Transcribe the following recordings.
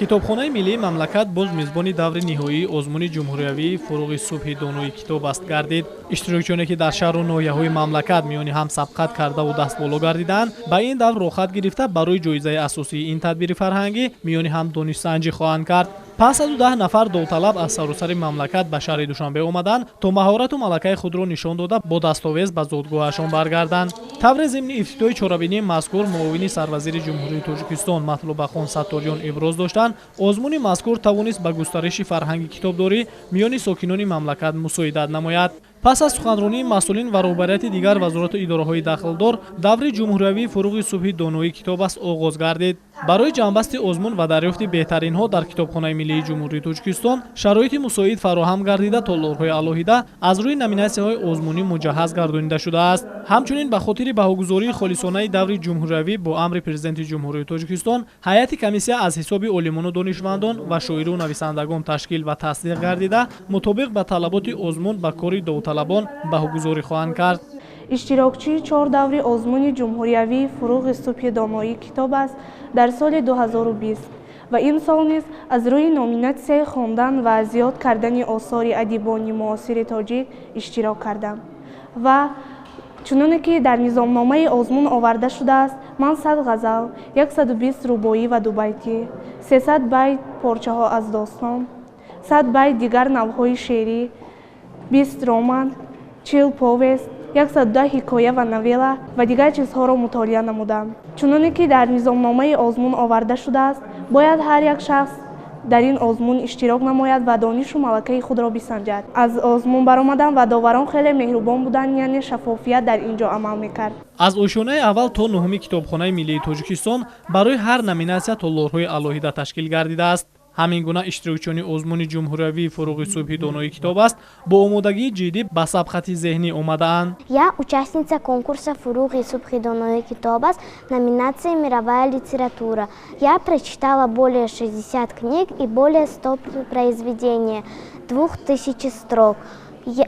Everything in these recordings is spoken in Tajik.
Китобхонаи миллии мамлакат боз мизбони даври ниҳоии озмуни ҷумҳуриявии «Фуруғи субҳи донои китоб аст» гардид. Иштирокчиёне, ки дар шаҳру ноҳияҳои мамлакат миёни ҳам сабқат кардаву дастболо гардидаанд, ба ин давр роҳхат гирифта, барои ҷоизаи асосии ин тадбири фарҳангӣ миёни ҳам донишсанҷӣ хоҳанд кард. 510 нафар довталаб аз саросари мамлакат ба шаҳри Душанбе омаданд, то маҳорату малакаи худро нишон дода, бо дастовез ба зодгоҳашон баргарданд. Тавре зимни ифтитоҳи чорабинии мазкур муовини сарвазири Ҷумҳурии Тоҷикистон Матлубахон Сатториён иброз доштанд, озмуни мазкур тавонист ба густариши фарҳанги китобдорӣ миёни сокинони мамлакат мусоидат намояд. Пас аз суханронии масъулин ва роҳбарияти дигар вазорату идораҳои дахлдор, даври ҷумҳуриявии «Фуруғи субҳи доноии китоб аст» оғоз гардид. Барои ҷамъбасти озмун ва дарёфти беҳтаринҳо дар Китобхонаи миллии Ҷумҳурии Тоҷикистон шароити мусоид фароҳам гардида, толорҳои алоҳида аз рӯи номинатсияҳои озмунӣ муҷаҳҳаз гардонида шудааст. Ҳамчунин, ба хотири баҳогузории холисонаи даври ҷумҳуриявӣ бо амри Президенти Ҷумҳурии Тоҷикистон ҳайати комиссия аз ҳисоби олимону донишмандон ва шоиру нависандагон ташкил ва тасдиқ гардида, мутобиқ ба талаботи озмун ба кори довталабон баҳогузорӣ хоҳанд кард. Иштирокчии чор даври озмуни ҷумҳуриявии «Фуруғи субҳи доноии китоб аст» дар соли 2020 ва имсол низ аз рӯи номинатсияи хондан ва зиёд кардани осори адибони муосири тоҷик иштирок кардам ва чуноне ки дар низомномаи озмун оварда шудааст, ман 100 ғазал, 120 рубоӣ ва дубайтӣ, 300 байт порчаҳо аз достон, 100 байт дигар навъҳои шеърӣ, 20 роман, 40 повест, 110 ҳикоя ва новелла ва дигар чизҳоро мутолиа намудам. Чуноне ки дар низомномаи озмун оварда шудааст, бояд ҳар як шахс дар ин озмун иштирок намояд ва донишу малакаи худро бисанҷад. Аз озмун баромадам ва доварон хеле меҳрубон буданд, яъне шаффофият дар ин ҷо амал мекард. Аз ошёнаи аввал то нуҳуми Китобхонаи миллии Тоҷикистон барои ҳар номинатсия толорҳои алоҳида ташкил гардидааст. Ҳамин гуна иштирокчиёни озмуни ҷумҳуриявии «Фуруғи субҳи донои китоб аст» бо омодагии ҷиддӣ ба сабқати зеҳнӣ омадаанд. Я участница конкурса «Фуруғи субҳи донои китоб аст», номинация «Мировая литература». Я прочитала более 60 книг и более 100 произведений, 2000 строк.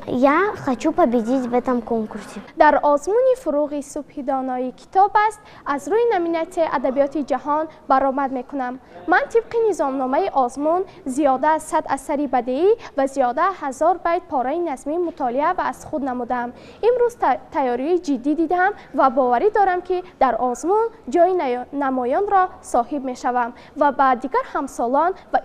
Я хочу победить в этом конкурсе. Дар озмуни «Фуруғи субҳи донои китоб аст» аз рӯи номинатсияи адабиёти ҷаҳон баромад мекунам. Ман тибқи низомномаи озмун зиёда аз 100 асари бадеӣ ва зиёда 1000 байт пораи назмӣ мутолиа ва аз худ намудам. Имрӯз тайёрии ҷиддӣ дидам ва боварӣ дорам, ки дар озмун ҷои намоёнро соҳиб мешавам ва ба дигар ҳамсолон ва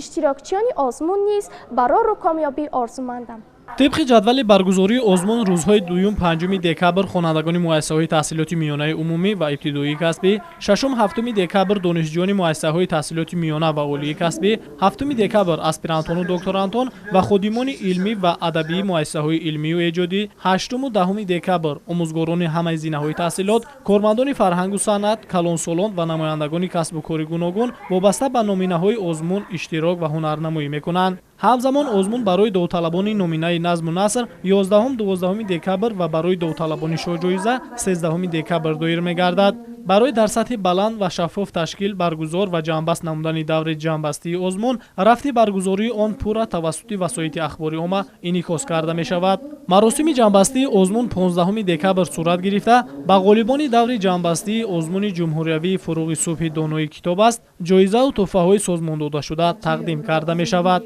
иштирокчиёни озмун низ барору комёбӣ орзумандам. Тибқи ҷадвали баргузории озмун, рӯзҳои дуюм, панҷуми декабр хонандагони муассисаҳои таҳсилоти миёнаи умумӣ ва ибтидоии касбӣ, шашум, ҳафтуми декабр донишҷӯёни муассисаҳои таҳсилоти миёна ва олии касбӣ, ҳафтуми декабр аспирантону докторантон ва ходимони илмӣ ва адабии муассисаҳои илмию эҷодӣ, ҳаштуму 10-уми декабр омӯзгорони ҳамаи зинаҳои таҳсилот, кормандони фарҳангу санъат, калонсолон ва намояндагони касбу кори гуногун вобаста ба номинаҳои озмун иштирок ва ҳунарнамоӣ мекунанд. Ҳамзамон, озмун барои довталабони номинаи назму наср 11, 12-уми декабр ва барои довталабони шоҳҷоиза 13-уми декабр доир мегардад. Барои дар сатҳи баланд ва шаффоф ташкил, баргузор ва ҷамъбаст намудани даври ҷамъбастии озмун, рафти баргузории он пурра тавассути васоити ахбори омма инъикос карда мешавад. Маросими ҷамъбастии озмун 15-уми декабр сурат гирифта, ба ғолибони даври ҷамъбастии озмуни ҷумҳуриявии «Фуруғи субҳи донои китоб аст» ҷоизаву тӯҳфаҳои созмондодашуда тақдим карда мешавад.